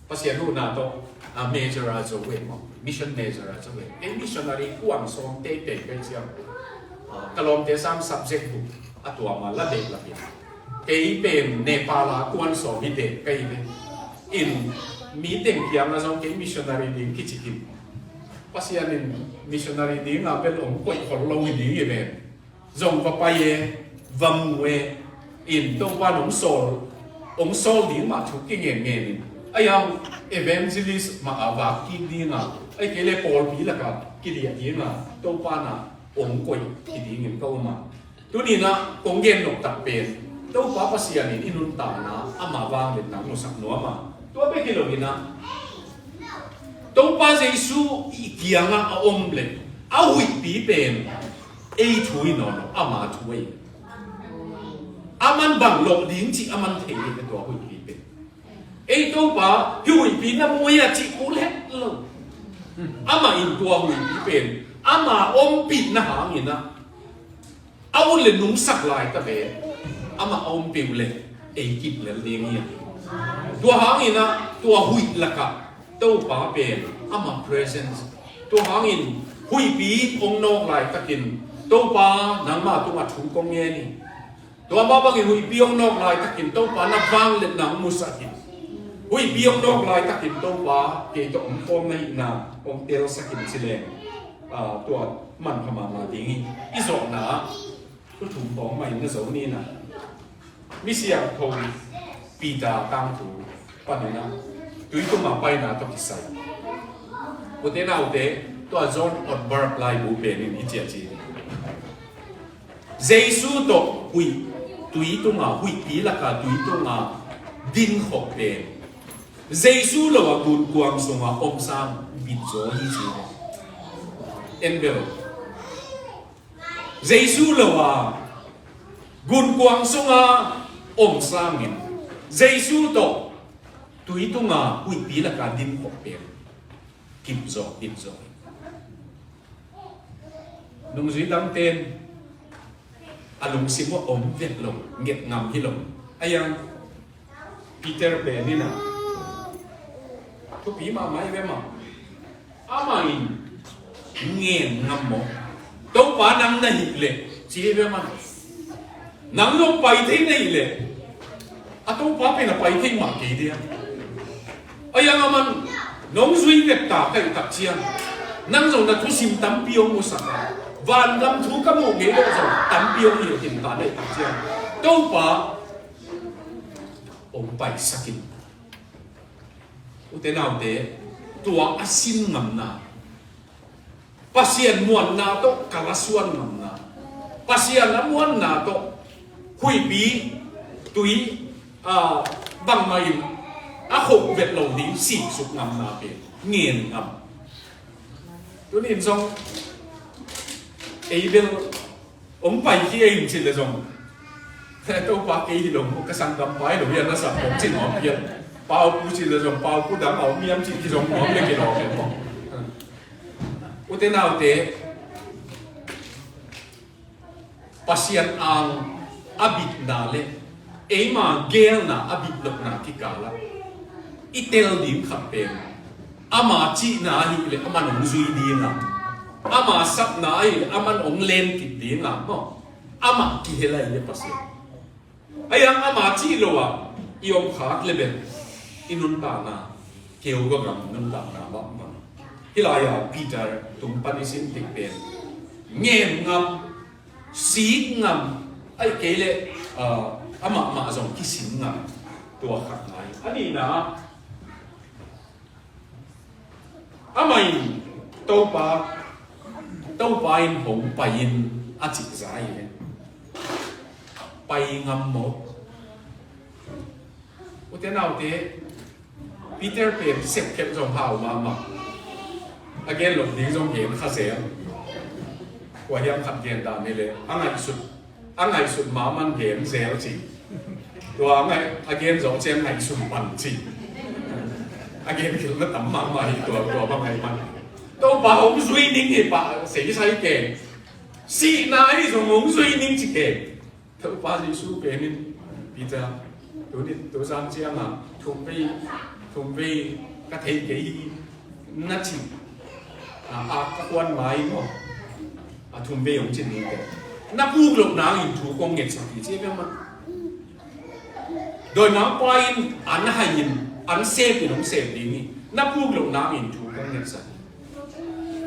Pasian huhna tawh, ah, major a zo ve maw, mission major a zo ve. Kei missionary kuang sawm teitei kei ciang, ah, ka lawmte sang subject book a tuam a la behlap in, kei pen Nepal a kuang sawm hi te kei ve. In mi teng kiang a zong kei missionary ding kici khin. Pasian in missionary ding a bel ong koih khol lo hi ding hi ven. Zong va pai e, va mu e. In Topa in ong sawl, ong sawl ding mah thu kingen ngen in. A yang evangelist mah a vak kik ding a, ahih kei le pawlpi lak a kidiah ding a, Topa in ah ong koih hi ding in ka um a. Tuni in ah kong gen nop tak pen, Topa Pasian in i nuntakna ama vangliatna musak nuam a. Tua bek hi lo in ah, Topa Jesu i kiangah a om le a huihpi pen ei thu hi nawn lo, ama thu hi. Aman bang lawh ding cih aman thei hi ve tua huihpi pen. Ei Topa, hih huihpi na mu hia cih kul het lo. Amah in tua huihpi pen ama ompihna hangin ah, a ut le nungsak lai ta ve. Amah a ompih uh le ei kip lel ding hi. Tua hangin ah tua huih lakah Topa pen ama presence. Tua hangin huihpi hong nawk laitakin Topa, nangma tungah thu kong ngen hi. Tua mah bangin huihpi hong nawk laitakin Topa, na vangliatna hong musak in. Huihpi hong nawk laitakin Topa, kei tawh hong khawm na hihna hong telsak in ci leng, ah, tua manpha mahmah ding hi. I zawhna ah thu thum pawng mah in na zo ni na. Misiangtho Peter tangthu panin ah tui tungah paina tawh kisai. Ute naute, tua John Ortberg laibu penin i ciah ci hi. Jesu tawh huih, tui tunga, huihpi laka tui tunga dinkhop pen Jesu lo a gunkuang sunga om sang bit zaw hi ci hi. En bel, Jesu lo a gunkuang sunga om sangin Jesu tawh tui tunga huihpi laka dinkhop pen kip zaw, bit zaw hi. Nungzui dangten a lungsim uh a om vet lo, nget ngam hi lo. A yang Peter pen in ah thupi mahmah hi ve mah. Amah in ngen ngam maw? Topa nang na hih leh ci hi ve mah. Nang zong pai thei na hih leh, a Topa pen a pai thei mah kei dia. A yang aman nong zui vek ta ka hih tak ciang, nang zong na thusim tampi hong musak a, vangam thu ka muh ngei lo zong tampi hong hilh khin ta na hih tak ciang, Topa hong paisak in. Ute naute, tua a sin ngamna, Pasian muanna tawh kalsuan ngamna, Pasian a muanna tawh huihpi tui, ah, bangmah in a khoh vet lo ding sihsuk ngamna pen ngen ngam. Tuni in zong ei bel hong paikhia in cih leh zong, Topa kei hi lo maw, ka sanggam pa hi lo hiam, na sap hong ci nuam hiam. Paupu cih leh zong paupu dang a om hiam cih kizong nuam leh kilawm leh maw. Ute naute, Pasian ang a bitna leh eima geelna a bit lohna kikalah i tel ding khat pen, ama cihna ahih leh aman hong zui ding a, ama sapna ahih leh aman hong lenkip ding a maw. Amah kihel ahih leh Pasian. A yang ama cih lo ah i om khak leh bel i nuntakna keu gagam nuntakna mah bang. Hih lai-ah Peter tung pan i sin tik pen ngen ngam, sik ngam, ahih kei leh, ah, amah mah zong kisin ngam, tua khat ngai. A nihna ah amah in Topa, Topa in hong pai in a cih za hi ve. Pai ngam maw? Ute naute, Peter pen sepkhiat zong hau mahmah. A gen loh ding zong gen kha zel. Kua hiam khat gen dan hi leh a ngaihsut, a ngaihsut ma man gen zel ci. Tua a ngai, a gen zawh ciang ngaihsun pan ci. A gen khilna tam mahmah hi tua, tua bang ngaih man. Topa hong zui ning hi pah seisai kei. Sihna hi zong hong zui ning ci kei. Topa Jesu pen in, Peter, tu ni, tu zan ciang a thum vei, thum vei ka thei kei hi na ci. A, a ka kuan mai maw? A thum vei hong ci ni te. Na puk loh nangin thu kong ngetsak hi ci ve mah. Dawimangpa in an hai in, an sep in hong sep ding hi. Na puk loh nangin thu kong ngetsak hi.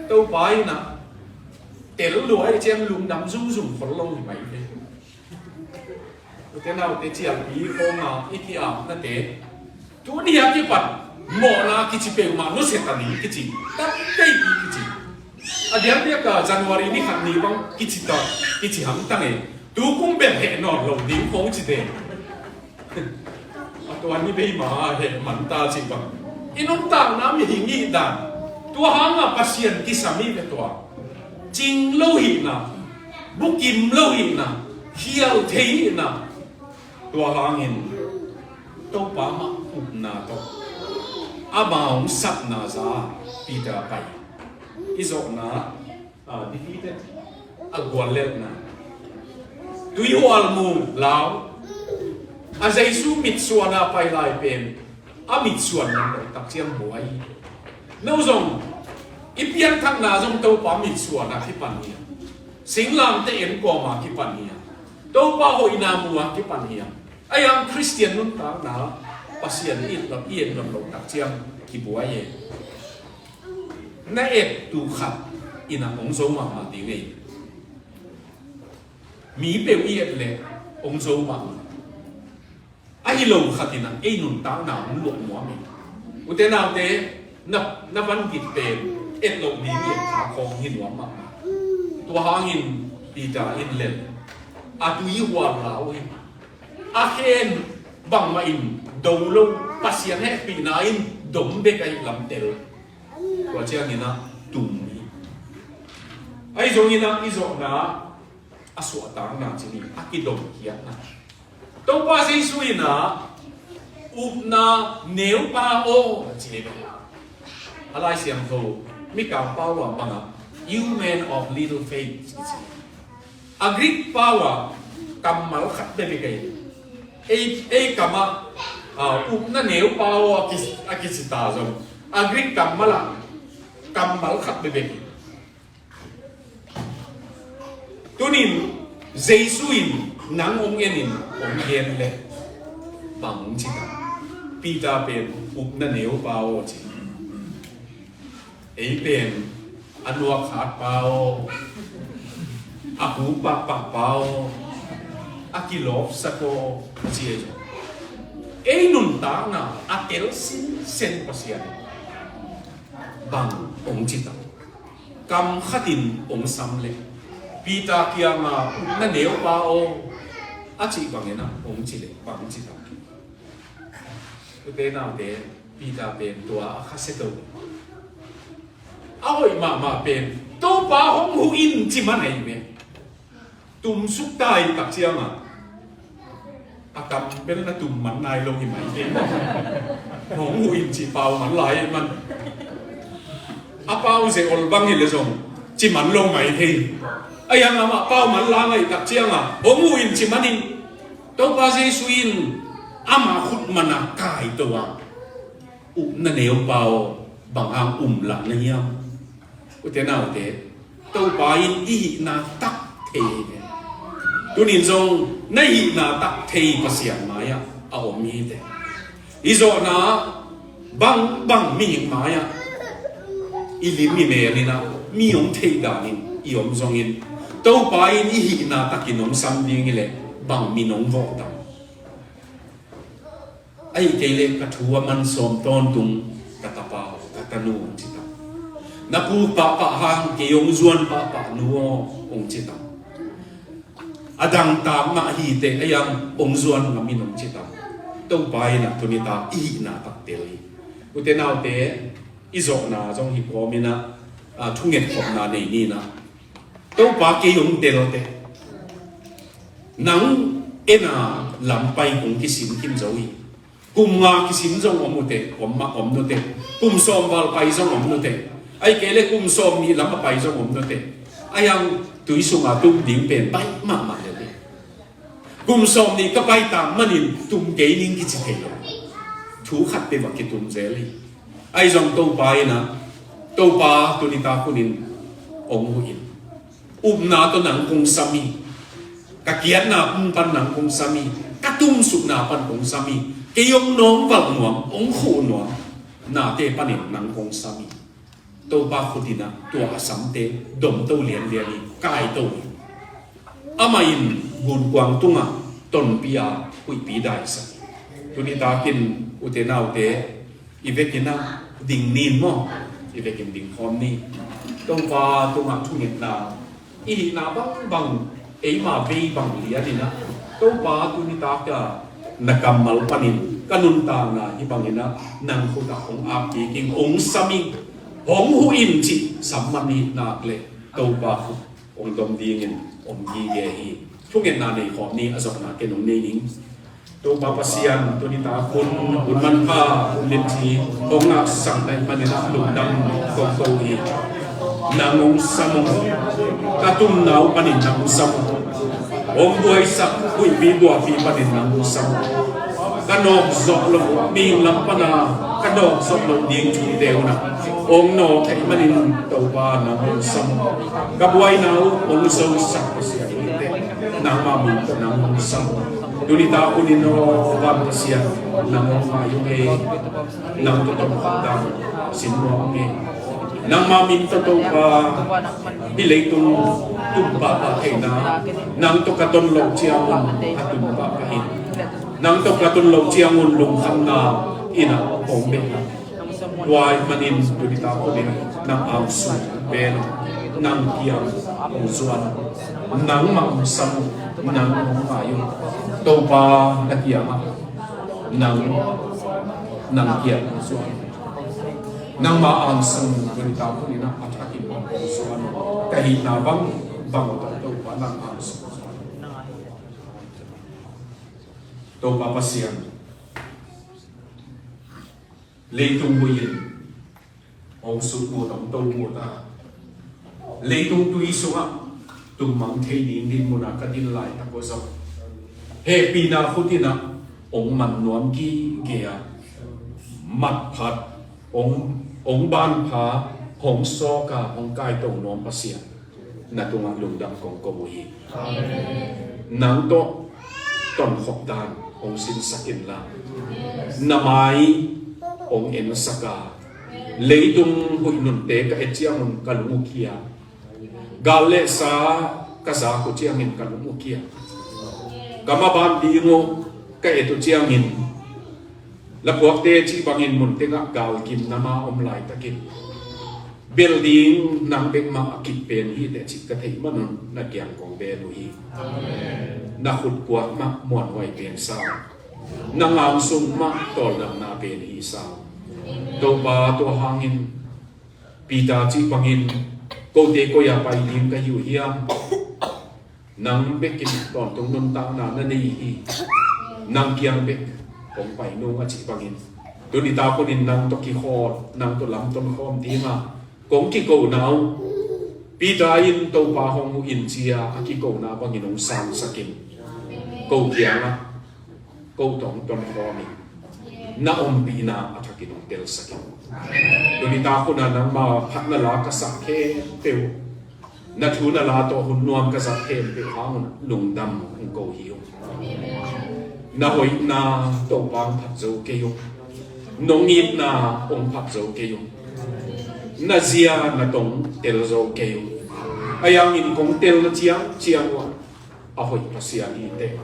Topa in a tel lua ahih ciang lungdam zungzung khol lo hi mai ve. Ute naute, cialpi khawng a i ki-apnate, tuni a kipat mawhna kici peuhmah nusia ta ni kici, tak teipi kici. A diakdiak a January ni khat ni bang kici ta, kici hamtang e. Tu kum bel heh nawn lo ding khawng ci te. A tua ni bei ma heh man ta cih bang i nuntakna mihing i dan. Tua hanga Pasian kisam hi ve tua. Cing lo hihna, bukim lo hihna, khial thei hihna, Tua hangin Topa mah upna tawh ama hong satna za Peter pai. I zawhna, ah, defeated, a guallelhna. Tuihual mu lau. A Jesu mitsuana pai lai pen a mitsuan lam lo takciang buai. No zong i pianthakna zong Topa mitsuana kipan hi a, singlamteh en kawma kipan hi a, Topa hoihna mua kipan hi a. Ahi hang Khristian nuntakna Pasian i et lo, i et lo takciang kibuai e. Na et tu khat in a hong zo mahmah ding ei. Mi peuh i et leh hong zo mahmah. Ahi lo khat in a ei nuntakna hong luah nuam ei. Ute naute, na, na van git pen et loh ding i et kha khawng hi nuam mahmah. Tua hangin Peter in lel a, tuihual lau hi. A khen bangmah in do lo, Pasian hehpihna in dom bek ahi lam tel. Tua ciangin a tum hi. Ahi zongin a i zawhna a suahtakna ci ni, a kidomkhiatna. Topa Jesu in a, "Upna neupa aw," a ci hi. A Lai Siangtho Mikang pau ah bang a, "You men of little faith," ci ci. A Greek pau ah kammal khat bek hi. Ei, ei kam ah, ah, "Upna neupa aw," a ki, a kici ta zong a Greek kammal ah kammal khat bek hi. Tunin Jesu in nang hong en in hong gen leh bang hong ci ta? Peter pen, "Upna neupa aw," ci. Ei pen, "A nuak khat pa aw, a hu pahpah pa aw, a kilawpsak aw," ci ei. Ei nuntakna a tel sinsen Pasian bang hong ci ta? Kam khatin hong sam leh, Peter kiangah, "Upna neupa aw," a cih bangin a hong ci leh bang hong ci ta? Ute naute, Peter pen tua a khasia to. A hoih mahmah pen, "Topa, hong huh in," ci man ahi ve. Tumsuk ta i tak ciangah, a kam bel na tum man nai lo hi mai thei. "Hong huh in," ci pau man lai man. A pau ze ol bang hi leh zong ci man lo mai thei. Ahi hang amah pau man lai i tak ciangah, "Hong huh in," ci man hi. Topa Jesu in ama khut man a kai to a, "Upna neupa aw, bang hang um lah na hiam?" Ute naute, Topa in i hihna tak thei hi ve. Tunin zong na hihna tak thei Pasian mai-ah a om hi teh. I zawhna bangbang mihing mai-ah i lim i mel in a, mi hong theih danin i om zongin, Topa in i hihna takin hong sam ding hi leh bang min hong vawh tam? Ahih kei leh ka thu a man sawm tawntung ka tapa aw, ka tanu aw, hong ci ta. Na pu pahpah hang kei hong zuan pahpah nu aw, hong ci ta. A dangtak mah hi teh, ahi hang hong zuan ngam in, hong ci ta. Topa in a tuni tak i hihna tak tel hi. Ute naute, i zawhna zong hi kawmin a, a, thungetkhopna nei ni in a. Topa, kei hong tel teh. Nang en a lam pai kong kisin khin zo hi. Kum nga kisin zong om uh teh, om mah om nu teh. Kum sawm val pai zong om nu teh. Ahih kei leh kum sawm nih lam a pai zong om nu teh. Ahi hang tui sunga tum ding pen pai mahmah lel hi. Kum sawm nih ka pai tak manin tum kei ning kici thei lo. Thu khat peuh va kitum zel hi. Ahi zong Topa in a, Topa, tuni tak hunin hong huh in. Upna tawh nang kong sam hi. Ka kiatna pan nang kong sam hi. Ka tumsukna pan kong sam hi. Kei hong nawmvalh nuam, hong khuh nuam nate panin nang kong sam hi. Topa khut in a tua a samte domto lianlian hi, kaito hi. Amah in gunkuang tungah tonpih a huihpi daisak hi. Tuni takin ute naute, i vekin a ding ni in maw, i vekin ding khawm ni. Topa tungah thungetna i hihna bangbang, eima vei bang lian in a, Topa, tuni tak a na kammal panin ka nuntakna hih bangin a nang khut ah hong ap kik ing, hong sam ing, hong huh in cih sam man i hih nak leh Topa khut hong dom dingin om gige hi. Thungetna nei khawm ni, a zawhna ken hong nei ning. Topa Pasian, tuni tak hun hun manpha hun lianpi hong ngahsak na hih manin ah lungdam kong ko hi. Nang hong sam ung. Ka tumna uh panin nang hong sam ung. Hong buaisak huihpi buahpi panin nang hong sam ung. Ka nawk zawh loh, mihing lam pana ka nawk zawh loh ding thute uh na hong nawk theih manin Topa nang hong sam ung. Ka buaina uh hong zosak Pasian hi teh, nangmah min tawh nang hong sam ung. Tuni tak hunin aw van Pasian, nang hong ngai ung ei. Nang tawh tawmkhawm dan sin nuam ung ei. Nangmah min tawh Topa, hih leitung tum pahpah theihna, nang tawh ka ton loh ciangun a tum pahpah in, nang tawh ka ton loh ciangun lungkhamna in ah hong beh. Tua ahih manin tuni tak hunin nang angsung bel, nang kiang hong zuan, nangmah hong sam, nang hong ngai ung. Topa na kiangah nang, nang kiang hong zuan. Nangmah angsung tuni tak hunin ah a thakin hong zuan. Ka hihna bang bang tawh Topa nang angsung zuan. Topa Pasian, leitung huih in hong sutmut hong tomut a, leitung tui sungah tummang thei ding dinmun ah ka din laitak uh zong hehpihna khut in ah hong man nuam gige a, matphat, hong, hong banpha, hong sawk a, hong kaito nuam Pasian, na tungah lungdam kong ko uh hi. Nang tawh tonkhop dan hong sinsak inla, na mai hong ensak a, leitung huih nunte ka et ciangun ka lung uh kia, gal le sa ka zak uh ciangin ka lung uh kia, ka maban ding uh ka et uh ciangin, laphuakte cih bangin mun tengah galgimna mah om laitakin, bel ding nang bek mah a kip pen hi teh cih ka theih manun na kiang kong bel uh hi. Na khutkuak mah muanhuai pen sa ung. Na angsung mah tawldamna pen hi sa ung. Topa, tua hangin Peter cih bangin, kote koi-ah pai ding ka hi uh hiam? Nang bekin tawntung nuntakna na nei hi. Nang kiang bek kong pai nung a cih bangin, tuni tak hunin nang tawh kikhawl, nang tawh lamton khawm dinga kong kikona uh, Peter in Topa hong huh in ci-a a kikona bangin hong sangsak in, ko kiangah ko tawh hong tonkhawm in, na ompihna a thakin hong telsak in. Tuni tak hun ah nangma phatna la ka sak khempeuh, na thu na la tawh hun nuam ka zat khempeuh hang un lungdam hong ko hi ung. Na hoihna Topa hong phat zo kei ung. Nong itna hong phat zo kei ung. Na zia na tong tel zo kei ung. Ahi hangin kong telna ciangciang uh ah a hoih Pasian hi teh,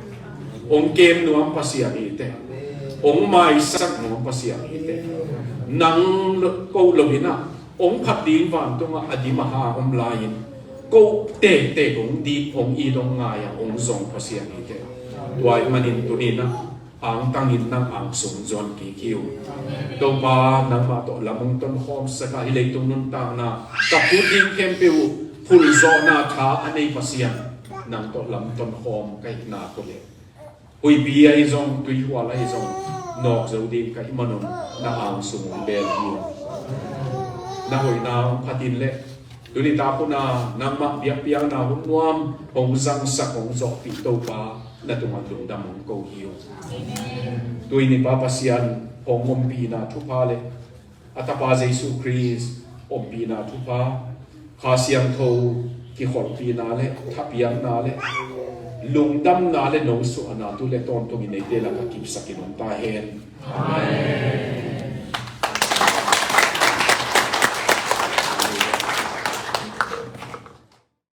hong kem nuam Pasian hi teh, hong maisak nuam Pasian hi teh. Nang lo, ko lo in ah hong phat ding vantungah a dim a ha om lai-in, ko tektek hong dih, hong it, hong ngai-a hong zong Pasian hi teh. Tua ahih manin tuni-in ah angtangin nang angsung zuan kik hi ung. Topa, nangmah tawh lam hong tonkhawm sak a, hih leitung nuntakna ka phut ding khempeuh uh phulzawhna tha a nei Pasian, nang tawh lam tonkhawm ka hihna uh leh, huihpi ahi zong, tuihual ahi zong, nawk zo ding ka hih manun na angsung hong bel hi ung. Na hoihna hong phat in leh, tuni tak hun ah nangmah biakpiakna hun nuam hong zangsak, hong zawhpih Topa, na tungah lungdam hong ko hi ung. Tui nipa Pasian hong ompihna thupha le a Tapa Jesu Khrist ompihna thupha, Kha Siangtho kikholhpihna le thapiakna le lungdamna le nosuahna tu le tawntungin eite lakah kipsakin om ta hen. Amen.